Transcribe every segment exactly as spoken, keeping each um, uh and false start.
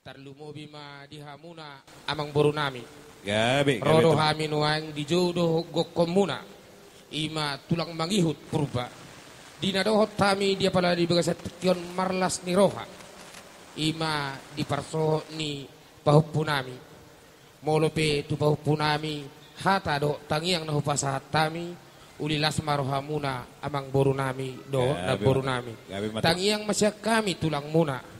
Tarlumobi ma di hamuna amangboru nami. Gabe, gabe. Ro do hami nuaeng di jou dohot gokhonmuna, i ma tulang mangihut Purba. Di na dohot hami di apala di bagasan tingki on marlas ni roha, i ma di parsohot ni pahompu nami. Molo pe tu pahompu nami hata dohot tangiang na hupasahat hami, uli las ma rohamuna amangboru nami dohot namboru nami. Tangiang ma sian hami tulangmuna,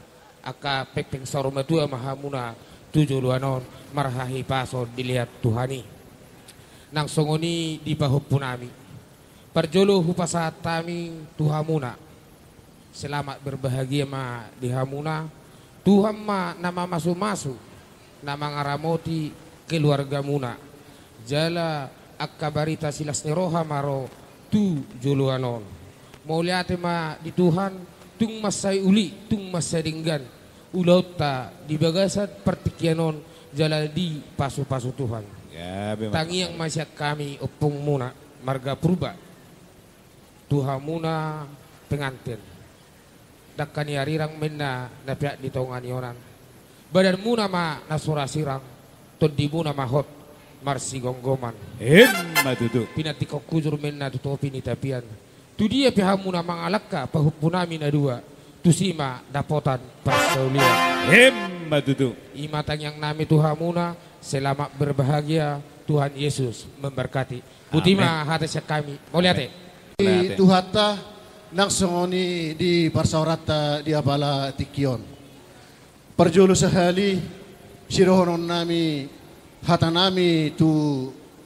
angka pengpeng saur matua ma hamuna tu joloan on, marhahipason dilehon Tuhan i. Nang songon i di pahompu nami. Parjolo hupasahat hami tu hamuna. Selamat berbahagia ma di hamuna. Tuhan ma na mamasumasu, na mangaramoti keluargamuna. Jala angka barita silas ni roha ma ro tu joloan on. Mauliate ma di Tuhan, tung mansai uli, tung mansai denggan ulaonta di bagasan partingkian on jala dipasupasu Tuhan. Tangiang ma sian hami ompungmuna marga Purba. Tu hamuna pengantin. Dangka ni arirang ma inna na peak di tonga ni onan. Badanmuna ma na so ra sirang, tondimuna ma hot marsigomgoman. Emma tutu. Pinantikhon hujur ma inna tu topi ni tapian. Tu dia pe hamuna mangalangka pahompu nami na dua, tusi ma dapotan parsaulian. Emma tutu. I ma tangiang nami tu hamuna, selamat berbahagia, Tuhan Yesus memberkati. Boti ma hata sian hami. Mauliate. Mauliate. Tuhanta, nang songon i di parsaoranta di apala tingki on. Parjolo sahali, sidohonon nami, hata nami tu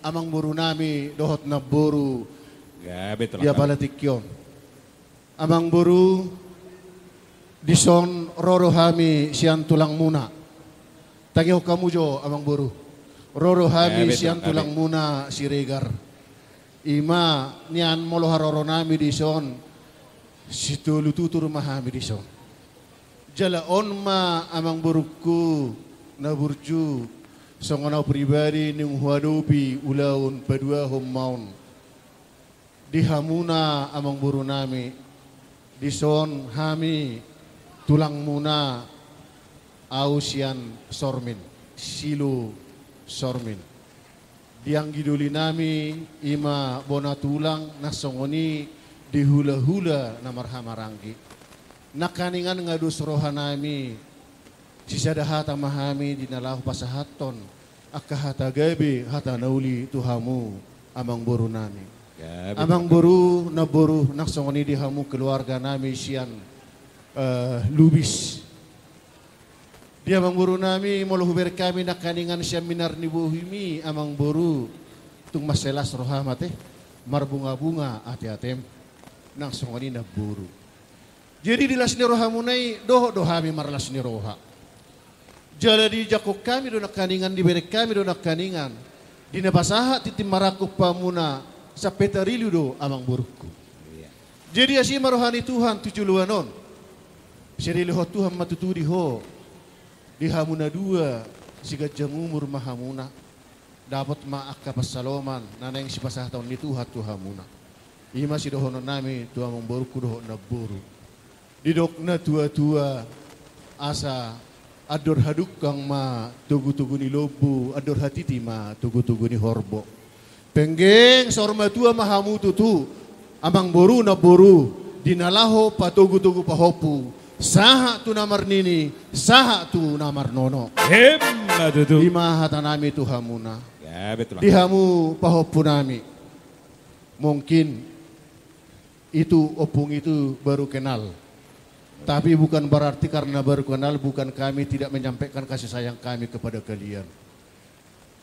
amangboru nami dohot namboru di apala tingki on. Amangboru, dison ro do hami sian tulangmuna. Tangihon hamu jo, amangboru. Ro do hami sian tulangmuna Siregar. I ma nian molo haroro nami dison, sitolu tutur ma hami dison. Jala on ma amangborungku na burju, songon au pribadi naung huadopi ulaon paduahon ma on. Di hamuna amangboru nami, dison hami tulangmuna, au sian Sormin, Silo Sormin. Di anggi doli nami i ma bona tulang na songon i di hulahula na marhahamaranggi. Nangkaningan nga dos roha nami, sisada hata ma hami di na laho pasahathon angka hata gabe, hata na uli tu hamu, amangboru nami. Amangboru, namboru, nang songon i di hamu keluarga nami sian, eh, Lubis. Di amangboru nami, molo hubereng hami nangkaningan sian minar ni bohim i, amangboru, tung mansai las roham ate, marbungabunga ateatem, nang songon i namboru. Jadi di las ni rohamuna i, dohot do hami marlas ni roha. Jala dijangkon hami do nangkaningan, dibereng hami do nangkaningan. Di na pasahat tintin marangkup hamuna, sampe tarilu do amangborungku. Jadi asi ma roha ni Tuhan tu joloan on. Sai dilehon Tuhan ma tutu di ho, di hamu na dua, siganjang umur ma hamuna. Dapot ma angka pansalongan na naeng sipasahaton ni Tuhan tu hamuna. I ma sidohonon nami tu amangborungku dohot namboru. Didok na tuatua, asa andor hadungkang ma togutogu ni lombu, andor hatiti ma togutogu ni horbo. Penggeng saur matua ma hamu tutu, amangboru namboru, di na laho patogutogu pahompu, sahat tu na marnini, sahat tu na marnono. Emma tutu. I ma hata nami tu hamuna. Di hamu pahompu nami. Mungkin itu ompung itu baru kenal. Tapi bukan berarti karena baru kenal, bukan kami tidak menyampaikan kasih sayang kami kepada kalian.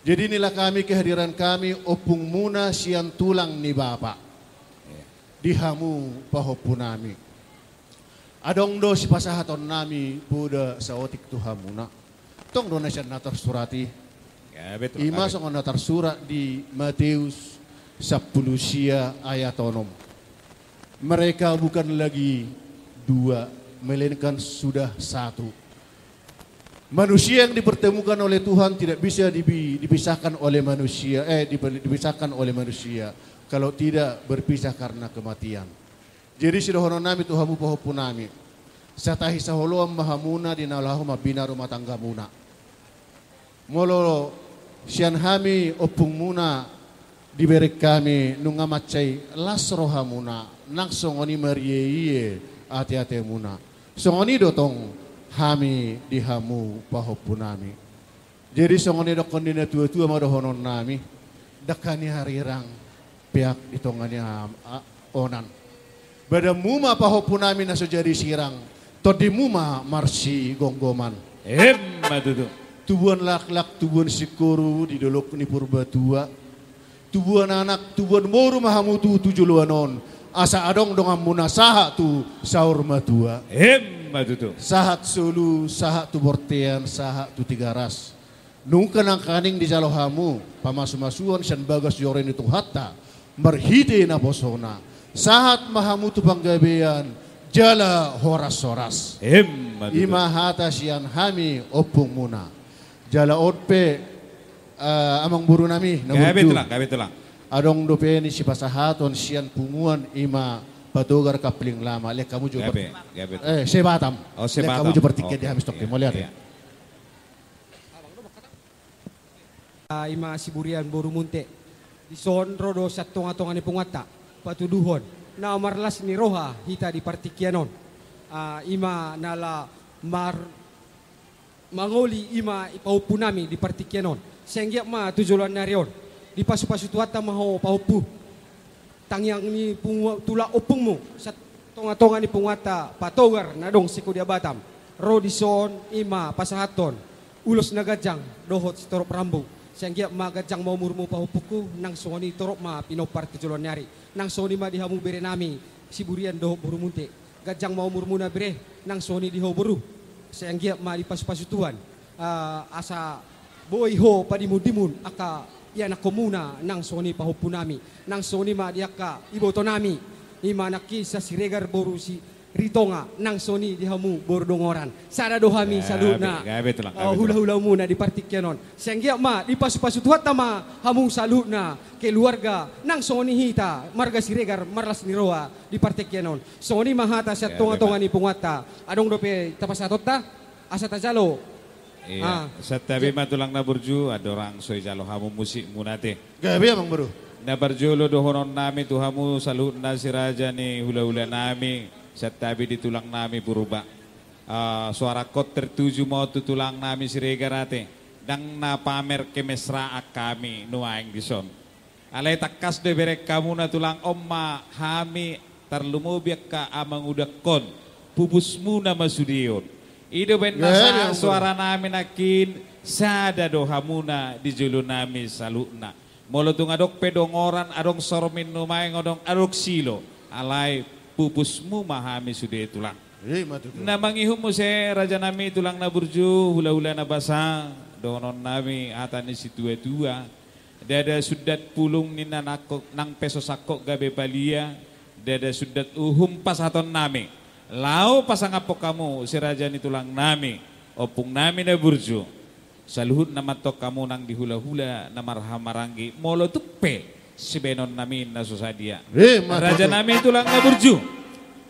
Jadi inilah kami, kehadiran kami, ompungmuna sian tulang ni bapa. Di hamu pahompu nami. Adong do sipasahaton nami poda saotik tu hamuna. Tong do na sian na tarsurat i. I ma songon na tarsurat di Mateus sampulu sia ayat onom. Mereka bukan lagi dua, melainkan sudah satu. Manusia yang dipertemukan oleh Tuhan tidak bisa dibi-, dipisahkan oleh manusia, eh, dipi-, dipisahkan oleh manusia, kalau tidak berpisah karena kematian. Jadi sidohonon nami tu hamu pahompu nami. Satahi saoloan ma hamuna di na laho mambina rumah tanggamuna. Molo sian hami ompungmuna dibereng hami nunga mansai las rohamuna, nang songon i marieie ateatemuna. Songon i do tong hami di hamu pahompunami. Jadi songon i dohonon ni natuatua ma dohononnami, dangka ni arirang, peak di tonga ni a-, a-, onan. Badanmu ma pahompunami na so jadi sirang, tondimu ma marsigomgoman. Emma tutu. Tubuan laklak, tubuan singkoru di dolok ni Purbatua. Tubuan anak, tubuan boru ma hamu tu, tu joloan on. Asa adong donganmuna sahat tu saur matua. Emma tutu. Sahat solu, sahat tu bontean, sahat tu Tigaras. Nunga nangkaning dijalo hamu pamasumasuon sian bagas joro ni Tuhanta marhite naposona. Sahat ma hamu tu panggabean jala horashoras. Emma tutu. I ma hata sian hami ompungmuna. Jala on pe, eh, amangborunami na burju. Gabe tulang, gabe tulang. Adong dope ni sipasahaton sian punguan i ma Patogar Kapling Lama. Lehon hamu jo. Gabe, gabe tulang. Eh, se-Batam. Oh, se-Batam. Lehon hamu jo partingkian di hami stop. Oke, iya, mauliate. Iya. Ah, i ma Siburian boru Munte. Dison ro do sian tongatonga ni punguanta patuduhon na marlas ni roha hita di partingkian on. Ah, i ma na laho mar-, mangoli i ma pahompunami di partingkian on. Sai anggiat ma tu joloan ni ari on dipasupasu Tuhanta ma ho pahompu. Tangiang ni pungu-, tulang ompungmu sian tongatonga ni punguanta Patogar na adong singko di Batam. Ro dison i ma pasahathon ulos na ganjang dohot sitorop rambu. Sai anggiat ma ganjang ma umurmu pahompungku, nang songon i torop ma pinompar tu joloan ni ari. Nang songon i ma di hamu berenami Siburian dohot boru Munte. Ganjang ma umurmuna bere, nang songon i di ho boru. Sai anggiat ma dipasupasu Tuhan, ah, asa boi ho padimundimun angka ianakhonmuna, nang songon i pahompunami. Nang songon i ma di angka ibotonami, i ma nangkin Siregar boru Siritonga, nang songon i di hamu boru Dongoran. Sada do hami saluhutna. Gabe, gabe tulang, gabe tulang. Oh, hulahulamuna di partingkian on. Sai anggiat ma dipasupasu Tuhanta ma hamu saluhutna keluarga, nang songon i hita marga Siregar marlas ni roha di partingkian on. Songon i ma hata sian tongatonga ni punguanta. Adong dope tapasahatonta asa tajalo. Iya. Ah, santabi ma tulang na burju, andorang so dijalo hamu musikmuna ate. Gabe, amangboru. Na parjolo dohononnami tu hamu saluhutna si raja ni hulahulanami, santabi di tulangnami Purba. Ah, soarangkon tertuju ma on tu tulangnami Siregar ate. Ndang na pamer kemesraan hami nuaeng dison. Alai tangkas do dibereng hamuna tulang on ma hami, tarlumobi angka amangudangkon, pupusmuna ma sude on. I do umbahen na sahat soaranami nangkin, sada do hamuna di jolonami saluhutna. Molo tung adong pe Dongoran, adong Sormin nuaeng, adong, adong Silo. Alai pupusmu ma hami sude tulang. Ima tutu. Na mangihut muse rajanami tulang na burju, hulahula na basa, dohononnami hata ni situatua. Ndada sundat pulung ninna nangkok, nang pe so sangkok gabe palia, ndada sundat uhum pasahatonnami. Laho pasangaphon hamu si raja ni tulangnami, ompungnami na burju. Saluhutna ma antong hamu nang di hulahula na marhahamaranggi, molo tung pe sibahenonnami na so sadia. Ima tutu. Rajanami tulang na burju.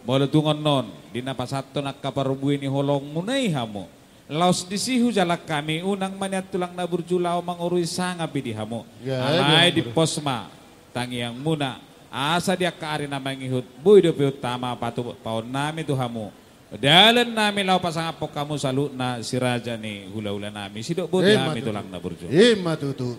Molo tung annon, di na pasahathon angka parbue ni holongmuna i hamu. Laos disi hujalang hami, unang ma nian tulang na burju laho mangorui sangap i di hamu. Alai dipos ma tangiangmuna, asa di angka ari na mangihut, boi dope huntama patupaonnami tu hamu dalannami laho pasangaphon hamu saluhutna si raja ni hulahulanami. Sidok boti hami tulang na burju. Ima tutu.